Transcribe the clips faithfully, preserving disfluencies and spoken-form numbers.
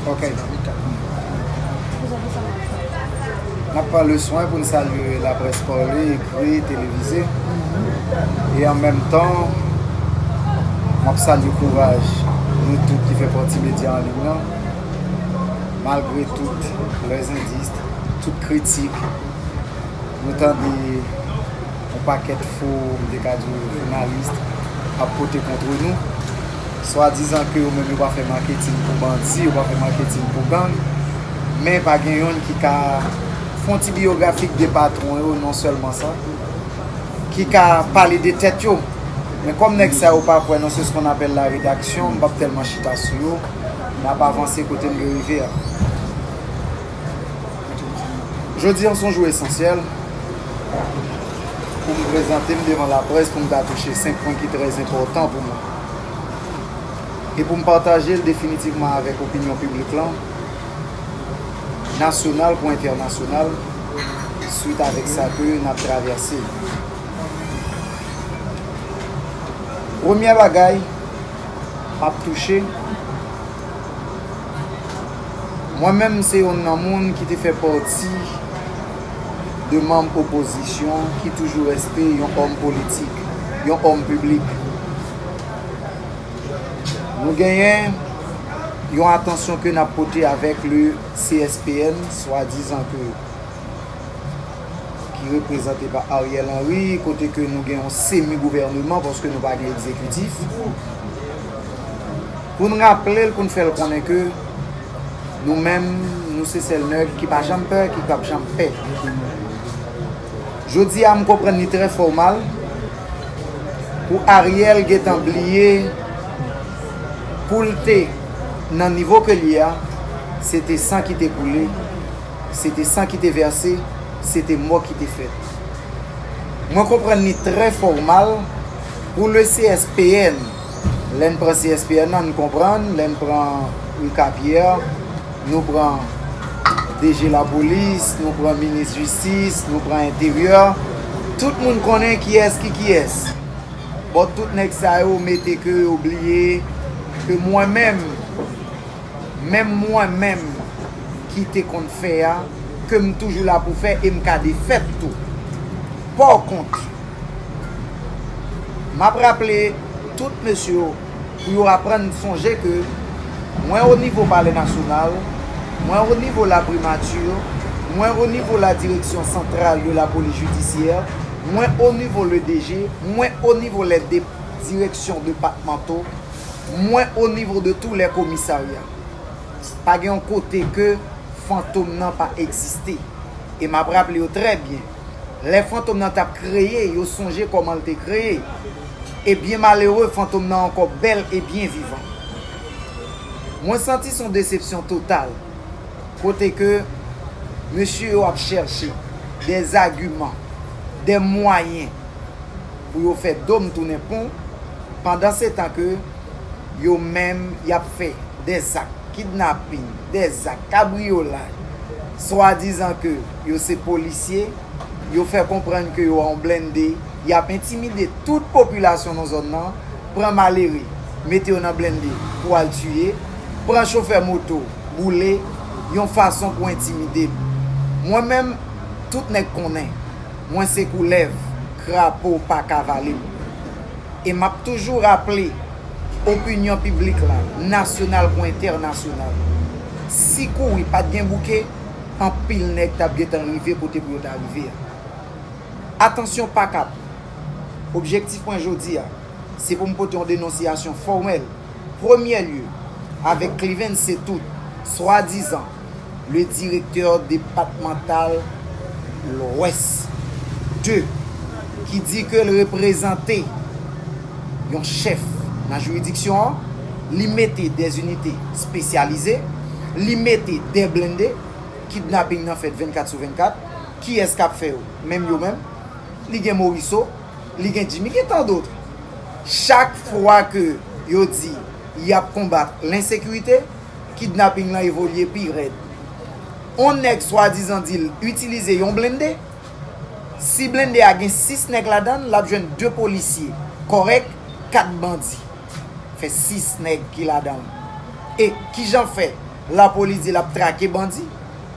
Ok. N ap pran leswen pou n salye laprès pale, ekri, televize. E an menm tan, m ap salye kouraj nou tout ki fè pati medya an liy lan. Malgre tout lèzendis, tout kritik, nou tande yon pakèt fo, m te ka di jounalis, ap pote kont nou. Swadizan ke yo menm yo pa fè maketin pou bandi, yo pa fè maketin pou gang. Men pa gen youn ki ka fè yon ti biyografik de patwon yo, non sèlman sa, ki ka pale de tèt yo. Men kòm nèg sa yo pa kwè nan se ce qu'on appelle la rédaction, m p ap tèlman chita sou yo. N ap avanse kote n dwe rive a. Jodi an se yon jou esansyèl pou m prezante m devan laprès pou m ta touche senk pwen ki trè enpòtan pou mwen. E pou m pataje l definitivman avèk opinyon piblik lan, nasyonal kou entènasyonal, swit avèk sa ke n ap travèse. Premyè bagay m ap touche, mwen menm se youn nan moun ki te fè pati de manm opozisyon ki toujou reste yon òm politik, yon òm piblik. Nou genyen yon atansyon ke n ap pote avèk le C S P N, swadizan ke ki reprezante pa Ariel Henry, kote ke nou gen yon semi gouvèneman paske nou pa gen egzekitif. Pou n raple l, pou n fè l konnen ke nou menm, nou se sèl nèg ki pa janm pè, ki p ap janm pè. Jodi a, m konprann li trè fòmal pou Ariel gentan bliye pou l te nan nivo ke l ye a, se te san ki te koule, se te san ki te vèse, se te mò ki te fèt. Mwen konprann li trè fòmal pou le C S P N. Lè n pran C S P N nan, n konprann, lè n pran Ricapierre, nou pran D G lapolis, nou pran minis jistis, nou pran enteryè. Tout moun konnen kiyès ki kiyès. Bon, tout nèg sa yo mete ke yo bliye ke mwen menm, menm mwen menm ki te konn fè a, ke m toujou la pou fè e m ka defèt tou. Pòkont, m ap raple tout mesye yo pou yo aprann sonje ke mwen o nivo Palè Nasyonal, mwen o nivo la Primati, mwen o nivo la Direction Centrale de la Police Judiciaire, mwen o nivo le D G, mwen o nivo les dé- directions départementaux, mwen o nivo de tous les commissariats. Pa gen yon kote ke fantom nan pa egziste. E m ap raple yo trè byen. Lè fantom nan t ap kreye, yo sonje kòman l te kreye. E byen malere, fantom nan ankò bèl e byen vivan. Mwen santi se yon desepsyon total. Kote ke mesye yo ap chèche dè agiman, dè mwayen pou yo fè do m tounen pon, pandan se tan ke yo menm y ap fè dè zak kidnapin, dè zak kabriyolaj, swadizan ke yo se polisye, yo fè konprann ke yo a yon blende, y ap entimide tout popilasyon nan zòn nan, pran malere, mete yo nan blende pou al tiye, pran chofè moto, boule, yon fason pou entimide m. Mwen menm, tout nèg konnen, mwen se koulèv, krapo pa ka vale m. E m ap toujou raple opinyon piblik la, nasyonal kou entènasyonal. Si kouri pa t gen bouke, anpil nèg t ap gentan rive kote pou yo ta rive a. Atansyon pakap! Objektif mwen jodi a, se pou m pote yon denonsiyasyon fòmèl, premyè lye, avèk Cliven Setout, swadizan le directeur départemental Lwès de, ki di ke l reprezante yon chèf nan jiridiksyon an, li mete dè inite espesyalize, li mete dè blende, kidnaping nan fèt vennkat sou vennkat, kiyès k ap fè yo? Menm yo menm. Li gen Morisseau, li gen Jimmy, gen tant d'autres. Chak fwa ke yo di y ap konbat lensekirite, kidnaping lan evolye pi rèd. On nèg swadizan di l itilize yon blende. Si blende a gen sis nèg ladan l, l ap jwenn de polisye kòrèk, kat bandi. Fè sis nèg ki ladan l. E kijan fè Lapolis di l ap trake bandi,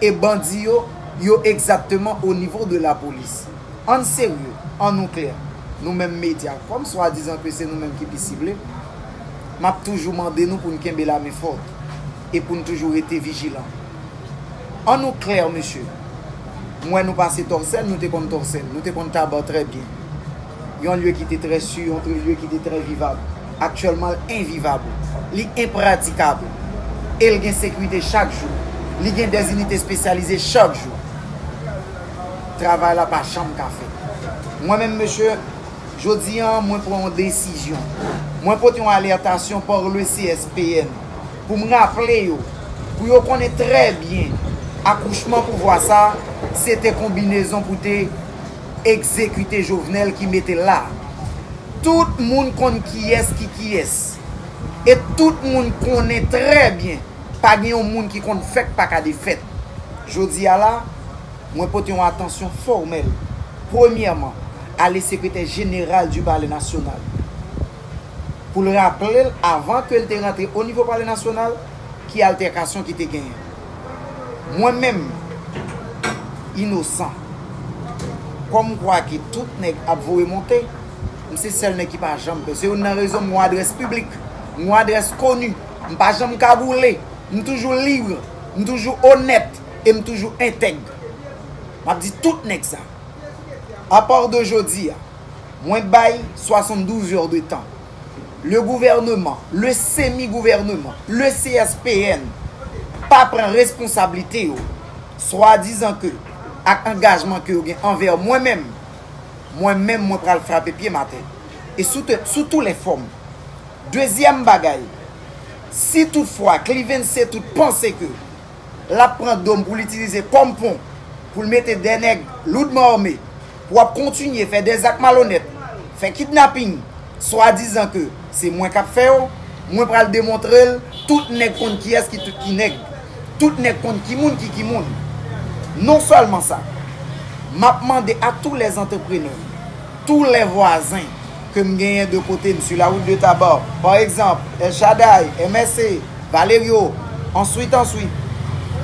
e bandi yo, yo egzakteman o nivo de lapolis. Ann serye, ann nou klè. Nou menm medya, kòm swadizan ke se nou menm ki pi sible, m ap toujou mande nou pou n kenbe lamen fò e pou n toujou rete vijilan. Ann nou klè, mesye. M wè nou pase Tòsèn, nou te konn Tòsèn, nou te konn Taba trè byen. Yon lye ki te trè si, yon lye ki te trè vivab. Aktyèlman, l envivab. Li enpratikab. E l gen sekirite chak jou. Li gen dèzinite espesyalize chak jou. Travay la pa janm ka fèt. Mwen menm, mesye, jodi a, mwen pran yon desizyon. Mwen pote yon alètasyon pa le C S P N pou m raple yo, pou yo konnen trè byen, akouchman pouvwa sa, se te konbinezon pou te egzekite Jovenel ki mete l la. Tout moun konn kiyès ki kiyès. E tout moun konnen trè byen, pa gen yon moun ki konn fèt pa ka defèt. Jodi a la, mwen pote yon atansyon fòmèl, premyèman, a le sekretè jeneral du Palais National, pou l raple l, avan ke l te rantre o nivo Palais National, ki altèkasyon ki te genyen. Mwen menm, inosan. Kòm kwa ke tout nèg ap voye monte, m se sèl nèg ki pa janm pè. Se youn nan rezon m yon adrès piblik, m yon adrès koni. M pa janm kagoule. M toujou lib. M toujou onèt. E m toujou entèg. M ap di tout nèg sa. Apa de jodi a, mwen bay swasanndouz è de tan. Le gouvernement, le semi-gouvernement, le C S P N pa pran responsablite yo, swadizan ke ak angajman ke yo gen anvè mwen menm, mwen menm mwen pral frape pye m atè. E sou, te- sou tou lè fòm. Dezyèm bagay, si toutfwa Clivence Tout panse ke l ap pran do m pou l itilize kòm pon, pou l mete de nèg loudman ame, pou ap kontinye fè de zak malonèt, fè kidnaping, swadizan ke se mwen k ap fè yo, mwen pral demontre l, tout nèg konn kiyès ki tout ki nèg. Tout nèg konn ki moun ki ki moun. Non sèlman sa, m ap mande a tou lè antreprenè, tou lè vwazen ke m genyen de kote m, sur la route de Tabar, pa egzanp, El Shaddai, M S C, Valerio, answit, answit.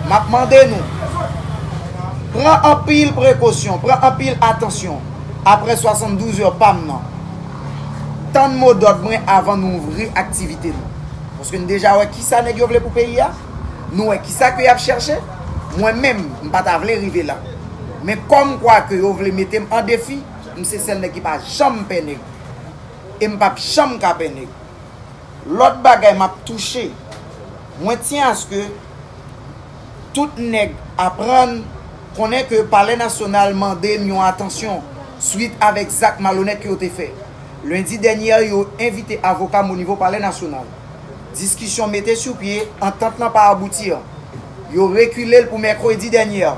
M ap mande nou, pran anpil prekosyon, pran anpil atansyon apre swasanndouz è pa m nan. Tann modòd mwen avan nou ouvri aktivite nou. Paske n deja wè kisa nèg yo vle pou peyi a. Nou wè kisa ke y ap chèche. Mwen menm, m pa ta vle rive la. Men kòm kwa ke yo vle mete m an defi, m se sèl nèg ki pa janm pè nèg. E m p ap janm ka pè nèg. Lòt bagay m ap touche, mwen tyen aske tout nèg aprann konnen ke Palè Nasyonal mande m yon atansyon swit avèk zak malonèt ke yo te fè. Lendi dènyè, yo envite avoka m o nivo Palè Nasyonal. Diskisyon mete sou pye, antant lan pa abouti. Yo rekile l pou mèkredi dènyè.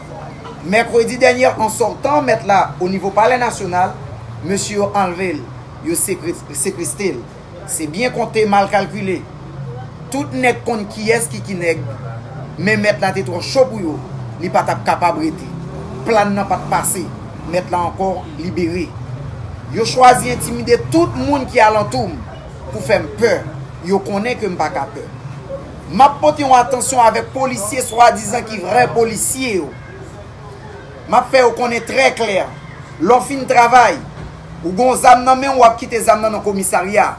Mèkredi dènyè, an sòtan mèt la o nivo Palè Nasyonal, mesye yo anlve l, yo sekre- sekwestre l. Se byen konte, mal kalkile. Tout nèg konn kiyès ki ki nèg, men mèt la te twò cho pou yo, li pa t ap kapab rete. Plan nan pa t pase, mèt la ankò libere. Yo chwazi entimide tout moun ki alantou m pou fè m pè. Yo konnen ke m pa ka pè. M ap pote yon atansyon avèk polisye swadizan ki vrè polisye yo. M ap fè yo konnen trè klè, lè w fin travay, ou gen yon zam nan men w, w ap kite zam nan nan komisarya.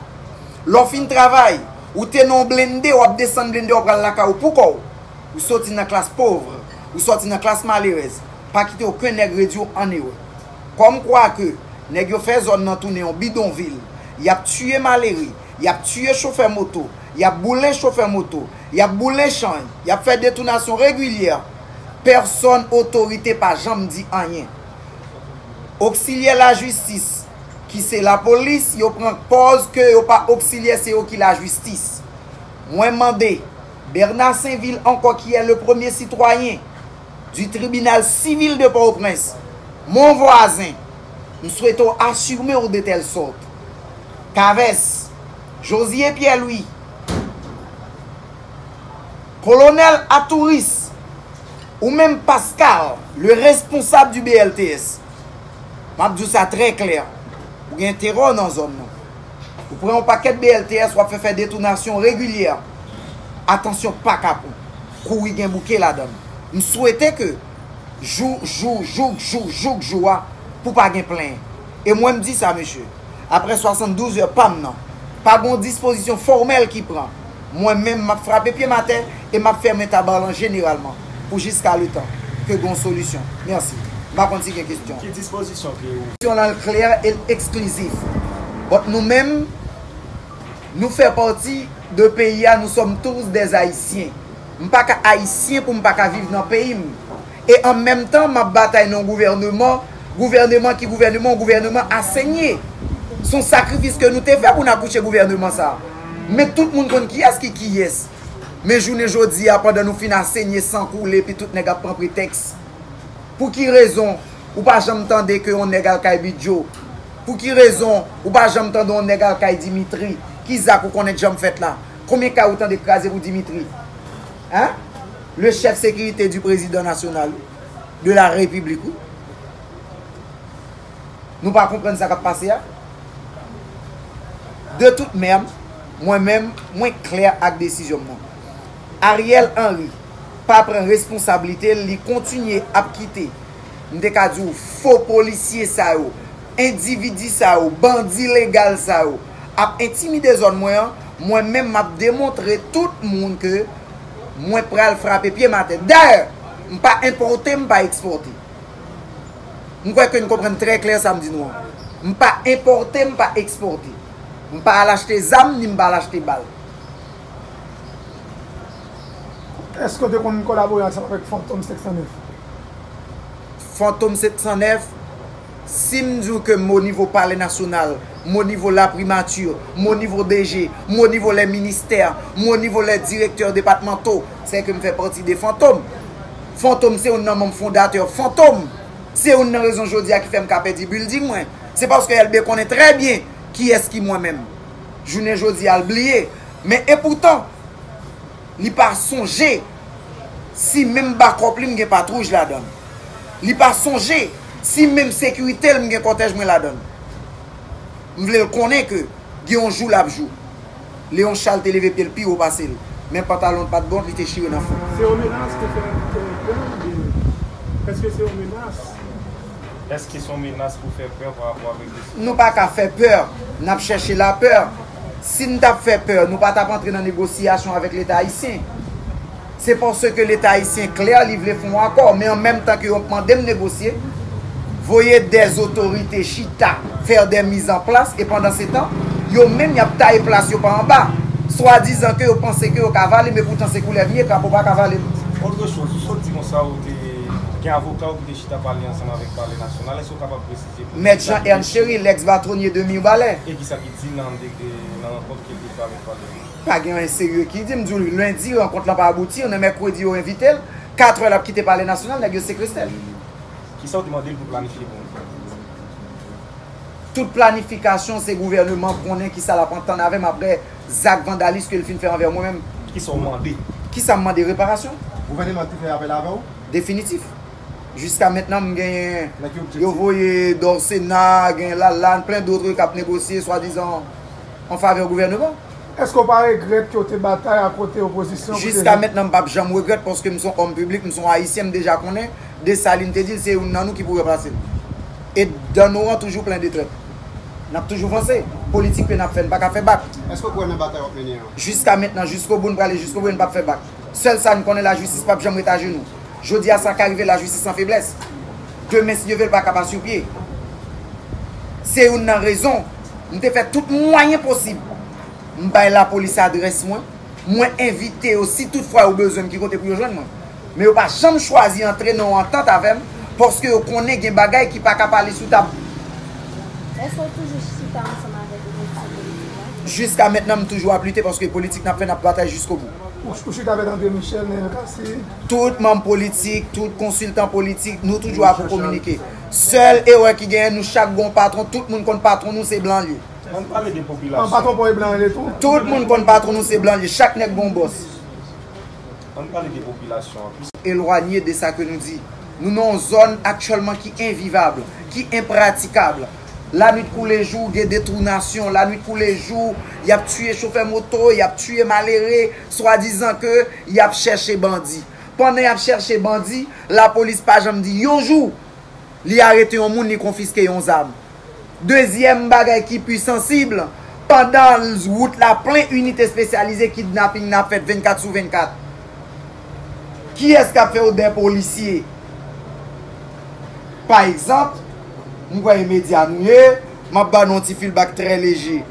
Lè w fin travay, ou te nan yon blende, w ap desann blende, w ap pral lakay ou pou kò w. Ou soti nan klas pòv, ou soti nan klas malerèz. Pa kite okenn nèg redui w an erè. Kòm kwa ke nèg yo fè zòn nan tounen yon bidonvil, y ap tiye malere, y ap tiye chofè moto, y ap boule chofè moto, y ap boule chanm, y ap fè detounasyon regilyè. Pèsòn otorite pa janm di anyen. Oksilyè lajistis, ki se lapolis, yo pran pòz ke yo pa oksilyè, se yo ki lajistis. Mwen mande Bernard Sainvil ankò, ki est le premier citoyen du tribunal civil de Port-au-Prince, mon voisin, m swete w asime w de tèl sòt. Kavès, Josué Pierre-Louis, Kolonèl Atouris, ou menm Pascal, le responsab du B L T S, m ap di w sa trè klè, ou gen terè nan zòn nan. Ou pran yon pakèt B L T S, w ap fè fè detounasyon regilyè. Atansyon pa kapon. kouri gen bouke ladan l. M swete ke jou, jou, jouk, jouk, jouk jou a, pou pa gen plenyen. E mwen m di sa, mesye, apre swasanndouz è pa m nan, pa gen yon dispozisyon fòmèl ki pran. Mwen menm, m ap frape pye m atè e m ap fèmen Tabarlan jeneralman pou jiska letan ke gen yon solisyon. Mèsi. M pa konn si gen kesyon. Ki dispozisyon ke ou? Kesyon lan l klè e l eksklizif. But nou menm, nou fè pati de peyi a, nous sommes tous des Haïtiens. M pa ka ayisyen pou m pa ka viv nan peyi m. E an menm tan, m ap batay nan yon gouvèneman, gouvèneman ki gouvèneman, yon gouvèneman asenye. Se yon sakrifis ke nou te fè pou n akouche gouvèneman sa a. Men tout moun konn kiyès ki kiyès. Men jounen jodi a, pandan nou fin asenye, san koule, epi tout nèg ap pran pretèks. Pou ki rezon ou pa janm tande ke yon nèg al kay Bidjo? Pou ki rezon ou pa janm tande yon nèg al kay Dimitri? Ki zak ou konnen k janm fèt la? Konbyen kay ou tande k kraze pou Dimitri? Hein? Le chef sécurité du président national, de la République, wi. Nou pa konprann sa k ap pase a? De tout mèm, mwen menm, mwen klè ak desizyon m nan. Ariel Henry pa pran responsablite l, li kontinye ap kite, m te ka di w, fo polisye sa yo, endividi sa yo, bandi legal sa yo ap entimide zòn mwen an. Mwen menm, m ap demontre tout moun ke mwen pral frape pye m atè. Dayè, m pa enpòte, m pa ekspòte. M kwè ke n konprann trè klè sa m di nou an. M pa enpòte, m pa ekspòte. M pa al achte zam, ni m pa al achte bal. Èske w te konn kolabore ansanm avèk Fantom senk san nèf? Fantom senk san nèf, si m di w ke m o nivo Palè Nasyonal, m o nivo Laprimati, m o nivo D G, m o nivo lè ministè, m o nivo lè direktè depatmanto, se ke m fè pati de Fantom. Fantom se youn nan manm fondatè Fantom. Se youn nan rezon jodi a ki fè m ka pèdi building mwen. Se paske Elbe konnen trè byen kiyès ki mwen menm. Jounen jodi a, l bliye. Men epoutan, li pa sonje si menm bakòp li m gen pat wouj ladan l. Li pa sonje si menm sekirite l m gen kòtèj mwen ladan l. M vle l konnen ke gen yon jou l ap jou. Léon Charles te leve pye l pi wo pase l. Men pantalon l pa t bon, li te chire nan fon. Se yon menas pou fè pè oubyen? Èske se yon menas? Èske se yon menas pou fè pè pa rapò avèk desizyon? Nou pa ka fè pè. N ap chèche lapè. Si n t ap fè pè, nou pa t ap antre nan negosyasyon avèk Leta ayisyen. Se paske Leta ayisyen klè, li vle fè yon akò, men an menm tan ke yo ap mande m negosye, voye dè otorite chita, fè dè mizanplas, e pandan se tan, yo menm y ap taye plas yo pa anba. Swadizan ke yo panse ke yo ka vale, men poutan se koulèv m ye, krapo pa ka vale m. Otre choz, ou sot di konsa ou te gen avoka w ki te chita pale ansanm avèk Palè Nasyonal, èske w kapab presize pou nou? Mèt Jean Ernst Chéry, lèks batwonye de Mibalè. E kisa ki di nan de, nan rankont ke l te fè avèk Palè? Pa gen anyen serye ki di, m di w lendi, rankont lan pa abouti, nan mèkredi, yo envite l, katrè l ap kite Palè Nasyonal, nèg yo sekwestre l. Kisa w te mande l pou planifye pou mwen? Tout planifikasyon, se gouvèneman konnen kisa l ap antann avè m apre zak vandalis ke l fin fè anvè mwen menm. Kisa w mande? Kisa m mande? Reparasyon. Gouvèneman te fè apèl avè w? Definitif. Jiska mentnan, m genyen, nèg yo objektif, yo voye Dòsena, gen Lalane, plen dòt k ap negosye, swadizan, an favè gouvèneman. Èske w pa regrèt ke w te batay akote opozisyon pou te... Jiska mentnan, m p ap janm regrèt, paske m se yon òm piblik, m se yon Ayisyen, m deja konnen Desalin te di l se youn nan nou ki pou ranplase l. E dan nou an toujou plen de trèt. N ap toujou vanse. Politik ke n ap fè, n pa ka fè bak. Èske w kwè nan batay w ap mennen an? Jiska mentnan, jiskobou, n prale jiskobou e n p ap fè bak. Sèl sa n konnen, lajistis p ap janm ret ajenou. Jodi a, sa ka rive, lajistis an feblès. Demen, si Dye vle, l pa ka pa sou pye. Se youn nan rezon m te fè tout mwayen posib. M bay lapolis adrès mwen. Mwen envite yo, si toutfwa yo bezwen m, ki kote pou yo jwenn mwen. Men yo pa janm chwazi antre nan yon antant avè m, paske yo konnen gen bagay ki pa ka pale sou tab. Èske w toujou chita ansanm avèk opozisyon politik la? Jiska mentnan, m toujou ap lite, paske politik n ap fè, n ap batay jiskobou. Ou, ou chita avèk André Michel, Nènèl Cassy? Tout manm politik, tout konsiltan politik, nou toujou ap kominike. Sèl erè ki genyen, nou chak gen yon patwon, tout moun konn patwon nou, se blan l ye. Ann pale de popilasyon. An patwon pa e blan yo tou? Tout moun konn patwon nou se blan l ye. Chak nèg gen yon bòs. Ann pale de popilasyon an. Elwanye de sa ke nou di. Nou nan yon zòn aktyèlman ki envivab, ki enpratikab. Lanwit koule jou, gen detounasyon. Lanwit koule jou, y ap tiye chofè moto, y ap tiye malere, swadizan ke y ap chèche bandi. Pandan y ap chèche bandi, lapolis pa janm di yon jou li arete yon moun, li konfiske yon zam. Dezyèm bagay ki pi sansib, pandan wout la plen inite espesyalize, kidnaping nan ap fèt vennkat sou vennkat. Kiyès k ap fè yo dè polisye? Pa egzanp, m kwè e medya nou ye, m ap ba nou yon ti feedback trè leje.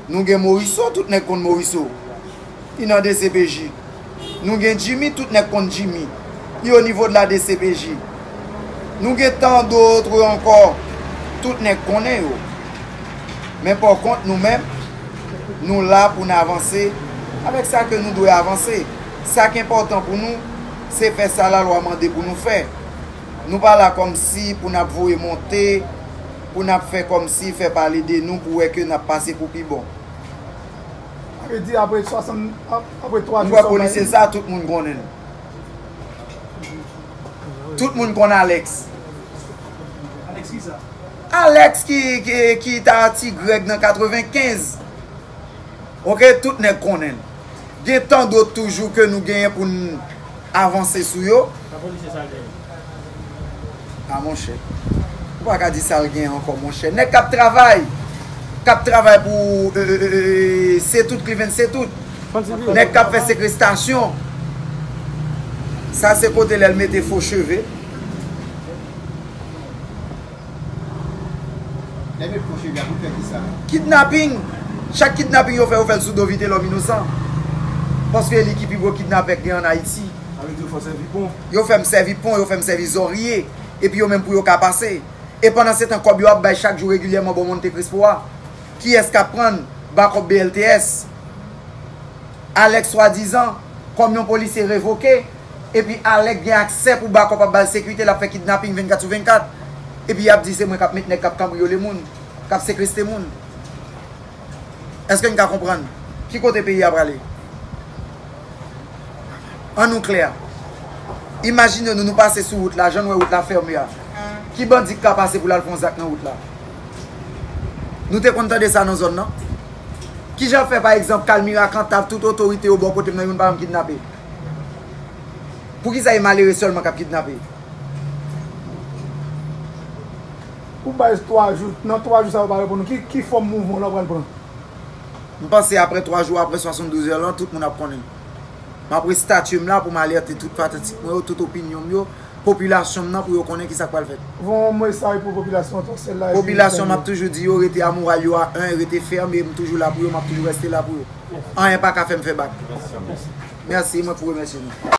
Nou gen Morisseau, tout nèg konn Morisseau. Li nan D C P J. Nou gen Jimmy, tout nèg konn Jimmy. Li o nivo de la D C P J. Nou gen tant d'autres ankò. Tout nèg konnen yo. Men pa kont nou menm, nou la pou n avanse avèk sa ke nou dwe avanse. Sa k enpòtan pou nou, se fè sa lalwa mande pou nou fè. Nou pa la kòmsi pou n ap voye monte, pou n ap fè kòmsi, fè pale de nou, pou wè ke n ap pase pou pi bon. Sa vle di apre swasant, ap-, apre twa jou. M kwè polisye sa, tout moun konnen l. Tout moun konn Alex. Alex ki sa? Alex ki, ki, ki ta Ti Grèg nan katrevenkenz. Oke, tout nèg konnen l. Gen tant d'autres toujou ke nou genyen pou n avanse sou yo. Sa polisye sa l genyen? A monchè. Ou pa ka di sa l genyen ankò, monchè. Nèg k ap travay. K ap travay pou, e, e, e, e, Setout, Cliven Setout. Nèg k ap fè sekestasyon. Sa se kote lè l mete fo cheve. Lè met fo cheve a pou fè kisa? Kidnaping. Chak kidnaping yo fè, yo fè l sou do Vitelhomme Innocent. Paske li ki pi gwo kidnapè k gen ann Ayiti. Sa vle di yo fè w sèvi pon? Yo fè m sèvi pon, yo fè m sèvi zòrye. Epi yo menm pou yo ka pase. E pandan se tan, kòb yo ap bay chak jou regilyèman bò Monte Crispo a. Kiyès k ap pran bakòp B L T S? Alex swadizan kòm yon polisye revoke, epi Alex gen aksè pou bakòp ap ba l sekirite, l ap fè kidnaping vennkat sou vennkat. Epi y ap di se mwen k ap met nèg k ap kanbriyole moun, k ap sekestre moun. Èske n ka konprann ki kote peyi a prale? An nou klè. Imajine nou, nou pase sou wout la, jan n wè wout la fèmen a. Ki bandi k ka pase pou l al fè yon zak nan wout la? Nou te konn tande sa nan zòn nan? Kijan fè, pa egzanp, Kalmira, Kantav, tout otorite yo bò kote m nan, youn pa janm kidnape? Poukisa e malere sèlman k ap kidnape? Ou bay twa jou, nan twa jou sa yo pa reponn ou, ki, ki fòm mouvman w la pral pran? M panse apre twa jou, apre swasanndouz è lan, tout moun ap konnen. M ap restati m la pou m alète tout fanatik mwen yo, tout opinyon m yo, popilasyon m nan pou yo konnen kisa k pral fèt. Voye yon mesaj pou popilasyon an, Tòsèl la, epi Popilasyon, m ap toujou di yo, rete a moral yo a en, rete fèm, e m toujou la pou yo, m ap toujou reste la pou yo. Anyen pa ka fè m fè bak. Mèsi, mwen pou remèsye nou.